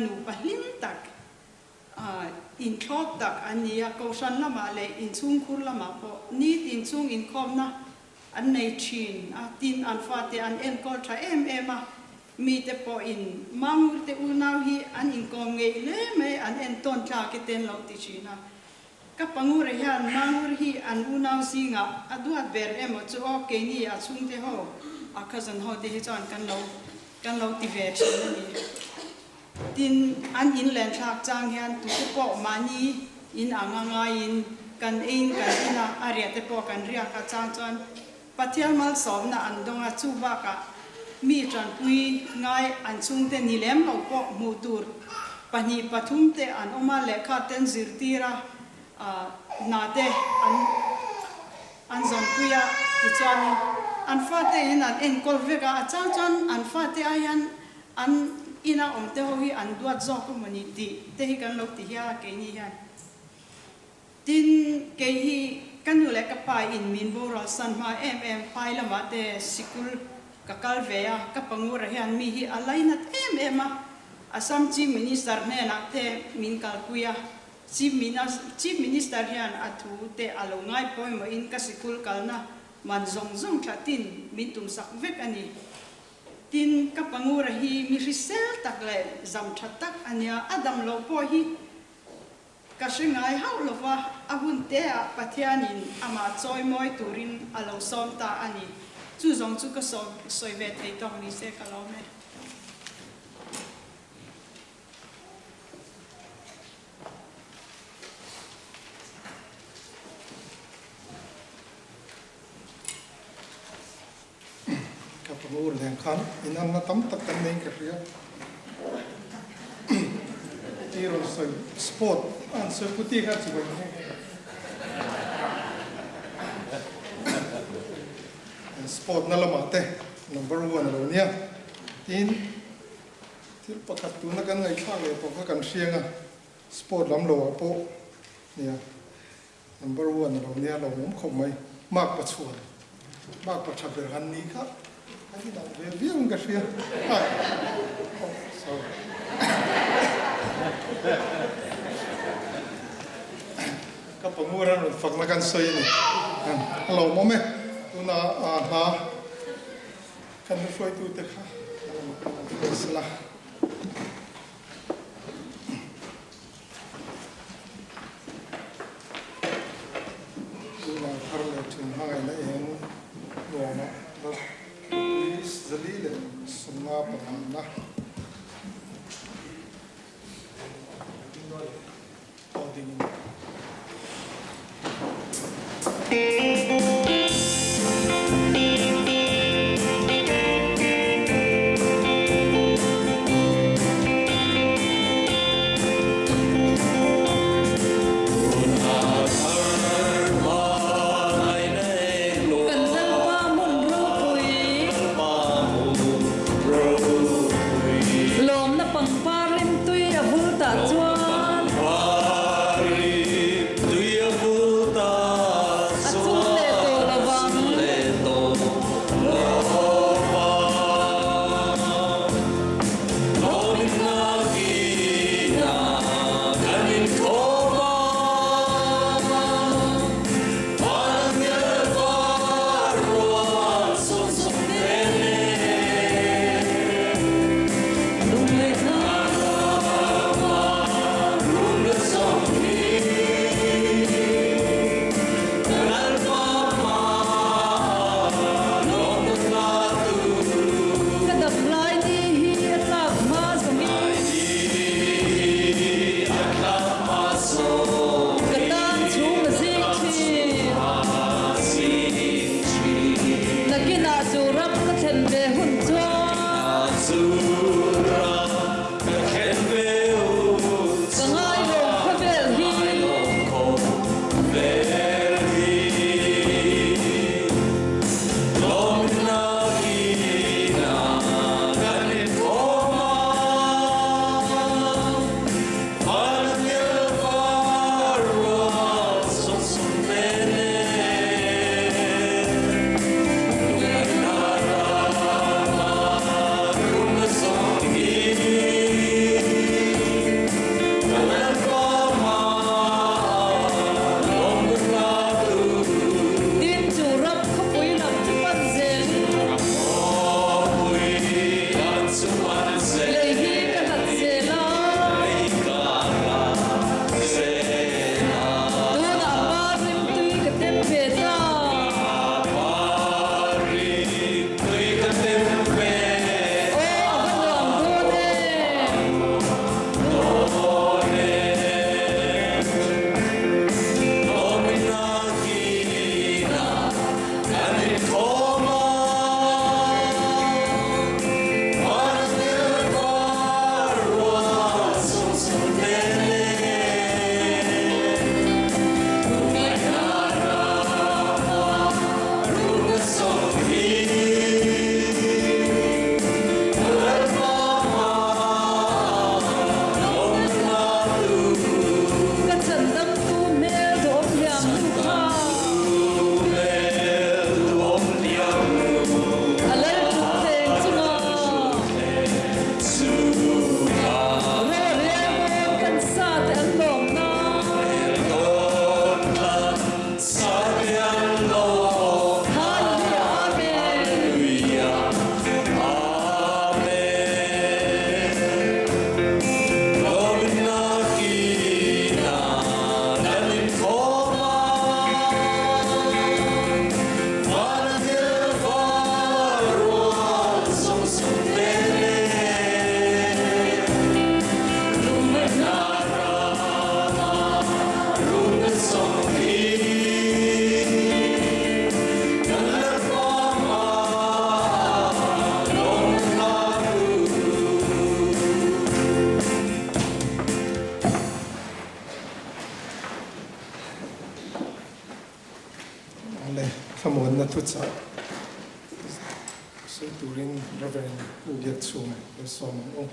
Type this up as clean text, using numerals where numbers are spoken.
hian nupa hlim tak, inthlawp tak an ni a, kohhran lamah leh inchhungkhur lamah pawh nitin chung inkhawmna an nei thin a, tin an fate an enkawl tha em em a, mite pawhin Mangurte unau hi an inkawm ngeih hle mai, an entawn tlak i ten lo ti thin a. Ka pangura hian Mangur hi an unau zingah a duat ber emaw chu aw keini a chhungte ho a cousin ho te hi chuan kan lo kan lo ti ve thin a ni. Tin, an in len thlak chang hian tute pawh mahni in anga ngaiin kan eiin kan in a, a riah te pawh kan riak a chang chuan Pathian malsawmna an dawng a, chu bakah mi tanpui ngai an chhungte ni lem lo pawh hmuh tur pahnih pathum te an awm a, lehkha ten zirtir a, hna te an an zawnpui a, tichuanin an fate in an enkawl vek a, a chang chuan an fate ai hian an ina awm te ho hi an duat zawk emaw ni tih te hi kan lo ti hial a keini hian. Tin, kei hi ka nu leh ka pa in min boral san hma em em phai lamah te sikul ka kal ve a, ka pangura hian mi hi a lainat em em a, Assam Chief Minister hnenah te min kalpui a, Chief Chief Minister hian a thu te a lo ngai pawimawh in ka sikul kalna man zawng zawng thla tin min tumsak vek a ni. Tin, ka pangura hi mi hrisel tak leh zam tha tak a nia, a dam loh pawh hi Ka hre ngai hauh lo va, a hun te ah Pathianin amah chawi mawi turin a lo sawm ta a ni. Chu zawng chu ka sawi ve thei tawk ni se ka lawm e. Ka pahur nen khan inanna tam tak kan nei in ka hria. Ti rawn sawi sport a an sawi puti kha chu vawi nghe nghe. Sport na lamah te number one a lo nia. Tin, thil pakhat tuna kan ngaihthlak leh tawh kha kan hriang a, sport lam loah pawh nia. Number one a lo nia lo awm khawp mai. Mark Pachuan. Mark pa tha ber han ni kha an inang ve viau in ka hria. Hi. Oh, sorry. Ka pamur an rawn fakna kan sawi a ni. A lo awm e. Tuna hla kan hruaitute kha an hruai sela. Tunah thar leh thin hmangaihna eng nuamah rat tupui zali leh sumna pangana aw dingin. Kan Lalpa hmun ropui. Lawmna pangpar rimtui a vul tah chuan. A chum leh tawh lo vang. Thlamuanna thuchah sawi turin Reverend Pu Biakchhunga lo sawm ang u.